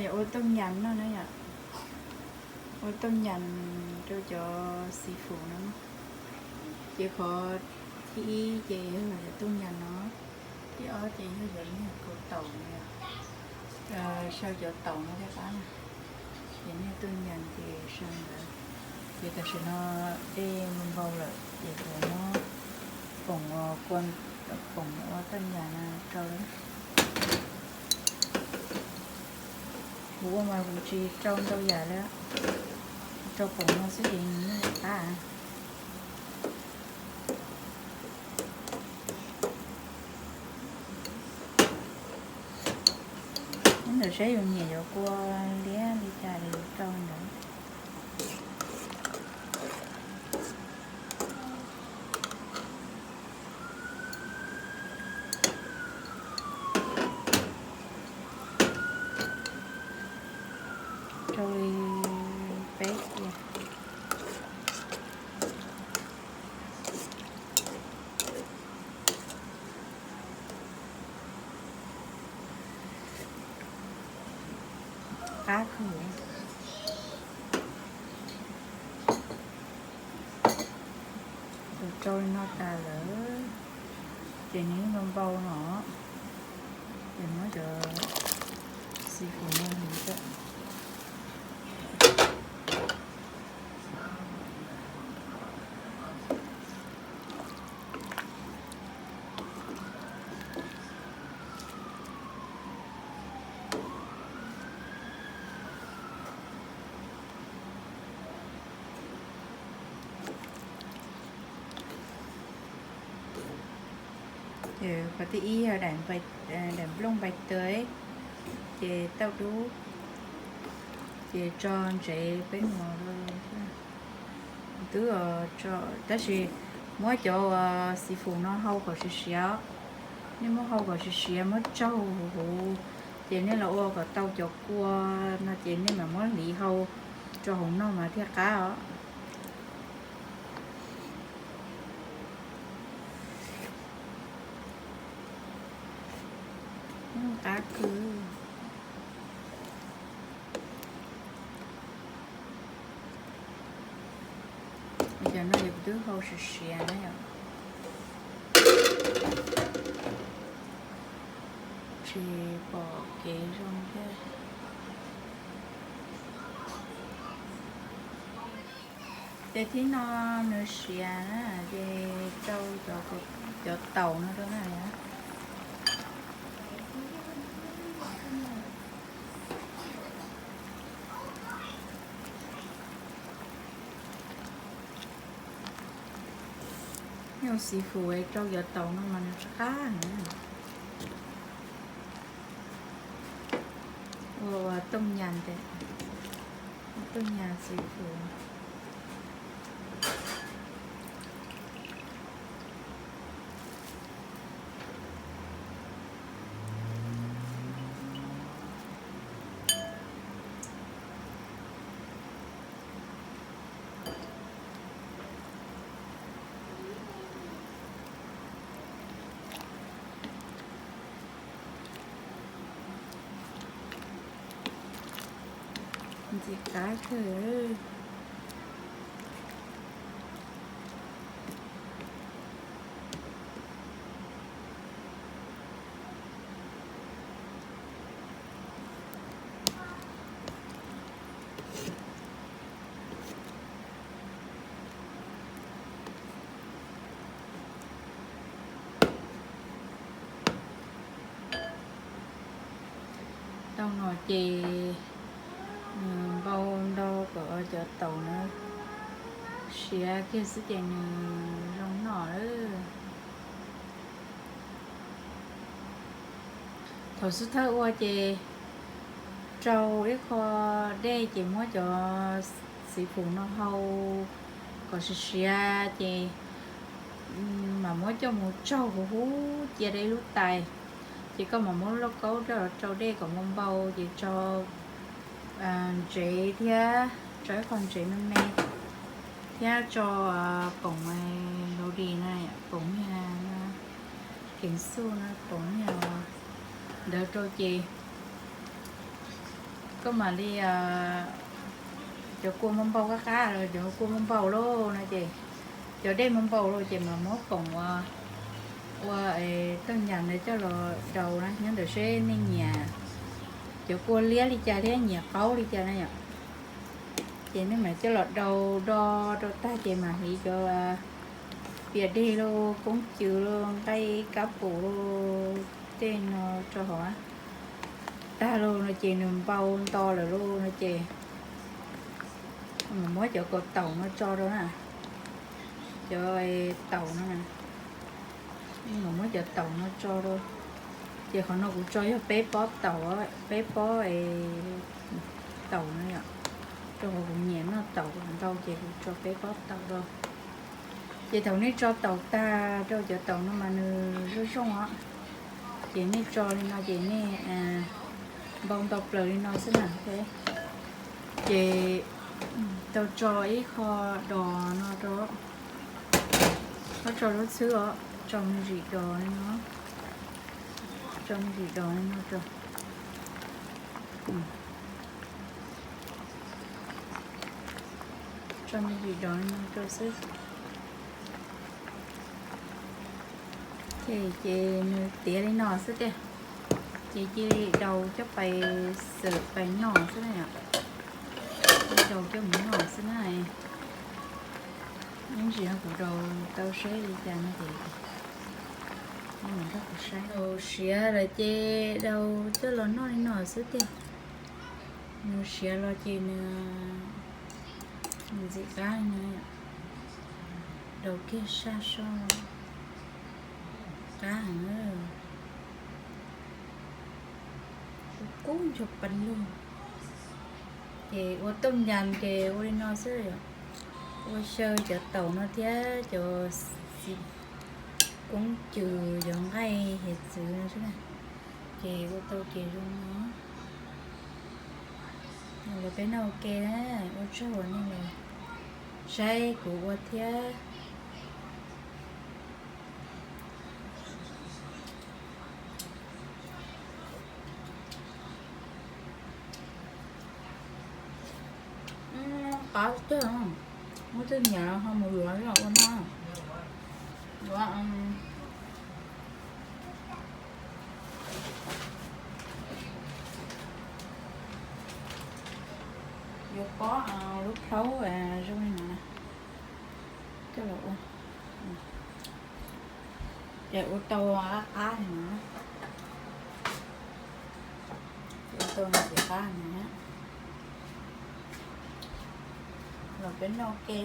Ua tooj nyas no na yom, ua tooj nyas rau cov xi fus no. Ces qhov thib ib ces yog cov tooj nyas no, thib ob ces yog cov niag kaus taum no, sau cov taum no thiab qab na. Ces niag tooj nyas ces sau ntawd. Ces tam sim no dej npau lawm ces kuv muab poom, poom ua tooj nyas no rau. Kuv ua mas kuv tsis rau ntau yam li, rau poom no xwb ces nws yeej qab. Ntawm saib yus nyiam yuav kua liab li cas li rau ntawd. Rau li peb kiag. Qab kawg. Kuv rau li no tas lawm, ces nws yeej npau npau no, ces muab cov xi fus no hliv rau. Qhov thib ib yog daim nplooj npai taw, ces tauj dub, ces tso ntsev peb mus. Twb, tab sis muab cov xi fus no hau kom siav siav, nej muab hau kom siav siav muab tsaug huv huv, ces nej los ua kom tau cov kua no ces nej mam muab hliv hau rau hauv noj mas thiaj qab os. Qab kawg. Cov no yog kuv twb hau siav siav na yom, tsis pom kev zoo thiab. Ces thib no nws siav na, ces rau cov taum no rau na. Yog xi fus rau cov taum no mas nws qab heev. Ua tooj nyas ntawd, tooj nyas xi fus. Ntxim qab kawg. Tau no ces npau ntau kom cov taum no siav kiag xwb ces nws zoo noj lawm. Thaum xub thawj ua ces rau ib qho dej ces muab cov xi fus no hau kom siav siav ces mam muab coj mus tsaug huv huv cia rau ib lub tais. Ces koj mam muab lauj kaub rau dej kom npau npau ces tso ntsev thiab, tso ib qho ntsev me me thiab tso poom laus dis na, poom niag keev xuj na, poom niag ntawd rau ces Koj mam li, cov kua npau npau qab qab los, cov kua npau npau lauj no ces, cov dej npau npau lauj ces mas muab koom ua, ua tooj nyas ntawd coj los daus na, nyob ntawm seb nej nyiam cov kua liab li cas thiab nyiam qaub li cas na yom. Ces nej mam coj los daus do rau tag ces mam hliv cov pias deg lauj, koob cws lauj, nqaij kab pum lauj, tej no rau hauv tag lauj no ces nws npau nto lawm lauj no ces mam muab cov kaus taum no tso rau na. Cov taum no na, mam muab cov taum no tso rau. Ces qhov no kuv tso yog peb pob taum, peb pob taum no yom, rau qhov kuv nyiam noj taum ntau ces kuv tso peb pob taum rau. Ces thaum nej tso taum tag rau cov taum no mas nws zoo zoo os, ces nej tso li no ces nej npau nto plaws li no xwb na. Ces tau tso ib qho dos no rau, tso lub txhwb os, tso me ntsis dos li no, tso me ntsis dos li no rau, tso me ntsis dos li no rau xwb. Ces nws tiav li no xwb tiag, ces cia li daus coj pais xawm pais noj xwb na yom. Daus coj mus noj xwb na. Ib ntsis no kuv daus tau seb li cas no ces kuv saib. Daus siav lawm ces daus coj los noj li no xwb tiag. Nws siav los ces nws ntxim qab no, daus kiag saj soj qab heev, kub kub nrog pas lug. Ces ua tooj nyas ces ua li no xwb, ua xyaw cov taum no thiab cov koob cws, cov nqaij hiav txwv no xwb na. Ces ua tau ces zoo no. Los peb noj ua ke, ua tsaug uas nej los saib kuv ua thiab. Qab tiag, muab tej nyiam ho mus yuav ua noj. Yuav yuav pob lub plhaub zoo li no na, coj los ua. Ces ua tau qab qab no, ua tau no ces qab no, los peb noj ua ke.